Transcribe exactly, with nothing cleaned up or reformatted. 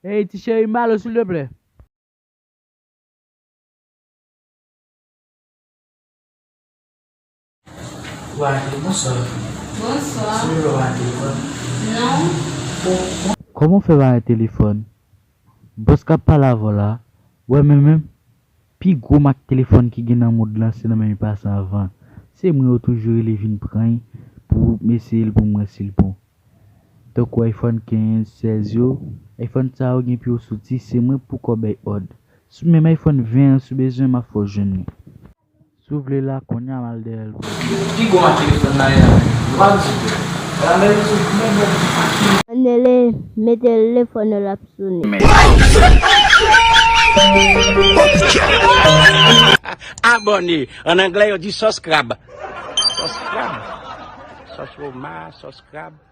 Hey, ti cheri, m ba l ou, silvouplè. Wa, bonswa. Bonswa. Silvouplè, w pa gen telefòn? Non. Kòman w fè pa gen telefòn? Bòs k ap pale avè w la, wè men menm, pi gwo mak telefòn ki gen nan mond lan, se nan men m li pase anvan. Se mwen yo toujou rele vin pran l pou m eseye l pou m wè si l bon. Tankou iPhone kenz, sèz yo, iPhone sa yo gen pou yo soti, se mwen pou kò bay òd. Si w menm iPhone ven an, si w bezwen, m ap fè w jwenn li. Si w vle la, kounye a m al dèyè l pou ou. Pi gwo mak telefòn nan ye la, w pa di vre. Anele, mete telefòn nan l ap sonnen. Abòne. An anglè, yo di subscribe. Subscribe. Subscribe. Subscribe.